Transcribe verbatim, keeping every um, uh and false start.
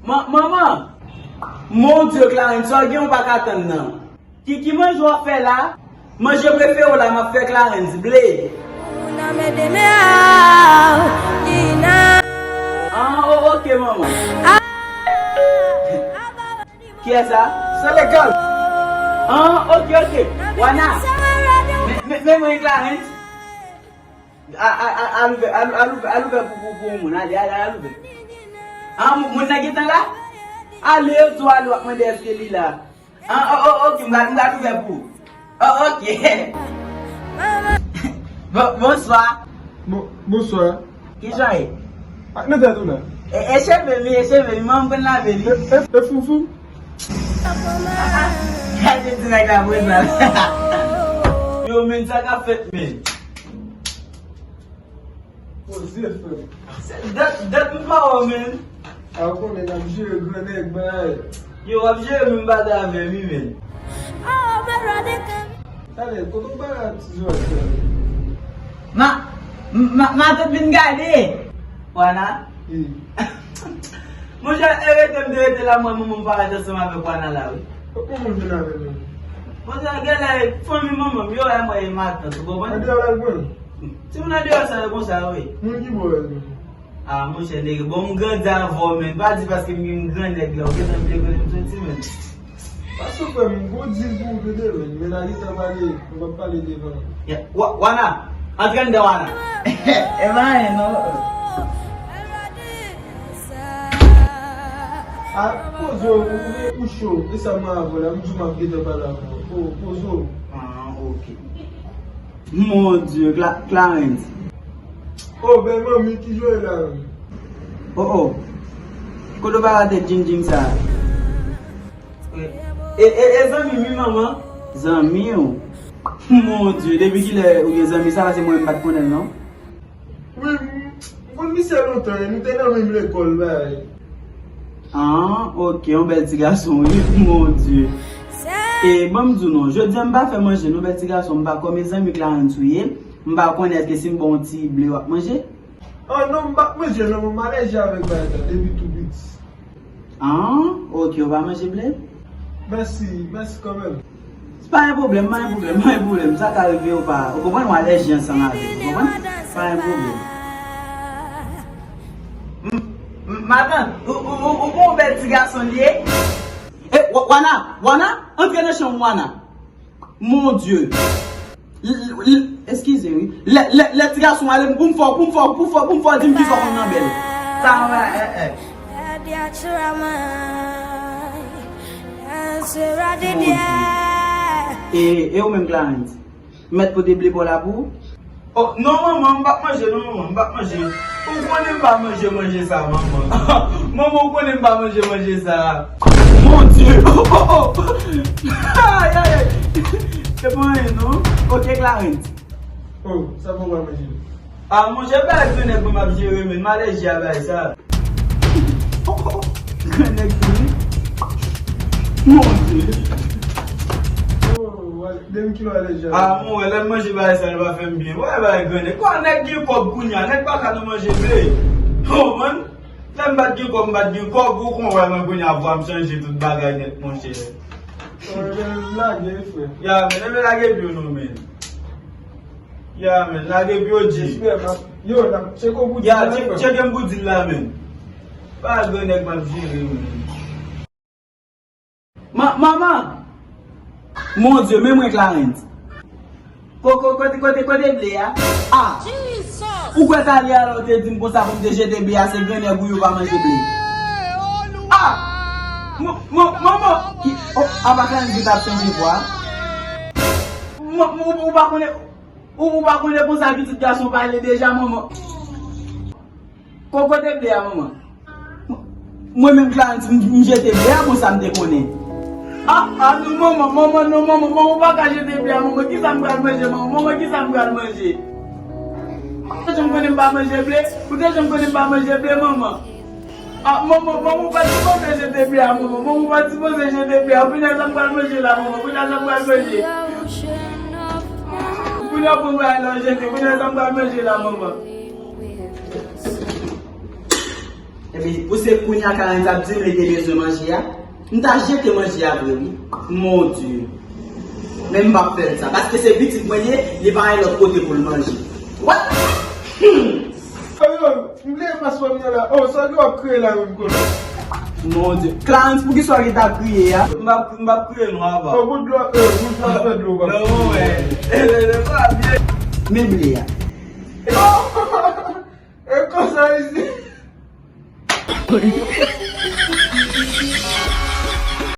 Man, manman! Mon Dye, Clarence, sa w gen ou pa ka tann nan. Ki, ki manje w ap fè la? Manje prefere w la, m ap fè Clarence, ble. Ah, o-, ok, manman. Kiyès sa? Se legal. Ah, ok, ok. Wana. Men, men, men mwen Clarence. A, a, a, al ouvè, al, al ouvè, al ouvè pou, pou, pou yon moun. Ale, ale, al ouvè. Ah, moun, moun nan gentan la? Ale, yo di w ale, w ap mande èske li la. Ah, o, o, ok, m pral, m pral ouvè pou ou. O, ok. Bon, bonswa. Bon, bonswa. Kijan ye? Ak nan tèt ou la? E, e cheve m, e cheve m, manman m konn lave li. E, e, e foufou? Gade ti nèg la prezan. Yo, men, sa k ap fèt, men. Poze, frè m. Se dat, dat m pa wè w, men. A, ou konnen n ap jere gran nèg, bay. Yo, w ap jere, men m pa ta avè m, wi, men. Talè, kote w bay a ti zòrèy sa? Ma, ma, matant vin gade. Wana? Wi. Monchè, e rete m te rete la, mwen, manman m parèt ansanm avèk Wana la, wi. Kòman w vin avè l menm? Monchè, genlè, fanmi manman m, yo wè mwen e matant, ou konprann? Andeyò l al pran l? Timoun andeyò sa yo konsa yo ye. Moun ki bò yo ye? Ah, monchè, nèg, bon, m grandi avè w, men. Pa di paske m, m gran nèg la, ou gentan bliye kote m soti, men. Pase frè m, m gon dil pou ou tande, men. Men n a gentan pale, nou p ap pale devan. Ya, Wa-, Wana, antre anndan, Wana. E pa anyen, non. A, poze w, ou, ou, ou cho, e sa m avè w la, m di w m ap gentan pale avè w. Po-, poze w. Ah, ok. Mon Dye, Cla-, Clarence. Oh, bèl manmi, kijan w ye la menm? Oh, oh. Kote w bay tèt djinndjinn sa a? E, e, e zanmi m wi, manman. Zanmi w? Mon Dye, depi kilè ou gen zanmi sa, paske mwen m pa t konnen l, non. Wi, m, m konn misye lontan, e nou te nan menm lekòl, bay. Ah, ok, yon bèl ti gason, wi, mon Dye. E, ban m di w non, jodi a m pa fè manje, non, bèl ti gason, m pa konnen zanmi Clarence ou ye, m pa konnen èske si m ba w yon ti ble w ap manje? Oh, non, m p ap manje, non, m alèji avèk bagay sa, depi tou piti. Ah, ok, ou pa manje ble? Mèsi, mèsi kanmenm. Pa gen pwoblèm, pa gen pwoblèm, pa gen pwoblèm. Sa ka rive ou pa, ou konprann, ou alèji ansanm avè l, ou konprann? Pa gen pwoblèm. M, m, matant, ou, ou, ou, ou gon bèl ti gason li ye? E, Wa-, Wana, Wana, antre nan chanm ou, Wana. Mon Dye. L, l, l, eskize, wi. Lè, lè, lè ti gason ale, pou m fè w, pou m fè w, pou m fè w, pou m fè w, di m kisa w konn nan bèl. Sa, e, e. Mon Dye. E, e ou menm, Clarence? Mèt pote ble pa w la pou ou? Oh, non, manman, m p ap manje, non, manman, m p ap manje. Ou konnen m pa manje manje sa, manman. Manman, ou konnen m pa manje manje sa. Mon Dye! Oh, oh, oh! Ay, ay, ay! Se pa anyen, non. Ok, Clarence. Oh, sa pou w pa manje. Ah, monchè, bagay grann nèg mwen m ap jere, men m alèji a bagay sa. Gran nèg tou wi. Mon Dye. Oh, wè, de m ki lè w alèji a. Ah, mwen wè, lè m manje bagay sa, li pa fè m byen. Wè, bagay gran nèg. Kwa nèg gen kòb kounye a, nèg pa ka nan manje ble. Oh, man. Lè m pa t gen kòb, m pa t gen kòb, ou konn wè mwen kounye a, vwa m chanje tout bagay nèt, monchè. Oh, men lage, frè. Ya, men, men lage pye w non, men. Ya, men, lage pye w, G. Respè, man. Yo, n ap tcheke w pou di la, frè. Ya, tcheke m pou di la, men. Pa gran nèg m ap jere, men. Ma-, manman! Mon Dye, men mwen Clarence. Ko-, ko-, kote, kote, kote ble a? Ah! Ou kwè talè a lè w te di m konsa pou m te jete ble a, se gran nèg ou ye, ou pa manje ble? Ah! Mo-, mo-, manman! Ki, oh, apa Clarence ki t ap chanje vwa? Mo-, mo-, ou pa konnen, ou, ou pa konnen konsa pitit gason pale deja, manman? Ko-, kote ble a, manman? Mwen menm, Clarence, m, m jete ble a konsa m te konnen. Ah, ah, non, manman, manman, non, manman, manman, ou pa ka jete ble a, manman, kisa m pral manje, manman, manman, kisa m pral manje? Ou te janm konnen m pa manje ble? Ou te janm konnen m pa manje ble, manman? Ah, manman, manman, ou pa t sipoze jete ble a, manman, manman, ou pa t sipoze jete ble a, kounye a sa m pral manje la, manman, kounye a sa m pral manje? Kounye a ou pran bagay la ou jete, kounye a sa m pral manje la, manman? Ebyen, pou se kounye a Clarence ap di m li te bezwen manje a, m ta jete manje a vre, wi. Mon Dieu. Men m p ap fè l sa. Paske se pitit mwen li ye, li pa gen lòt kote pou l manje. What? Hmm. Ayo, m bliye paspò m nan la. Oh, sa w ap kriye la menm kote? Mon Dieu. Clarence, poukisa w gen ta kriye a? M p ap, m p ap kriye non, apa. Oh, bout dlo, eh, bout dlo, fè dlo, pa. Non, men. E, e, e, pa byen. Men ble a. E konsa isi.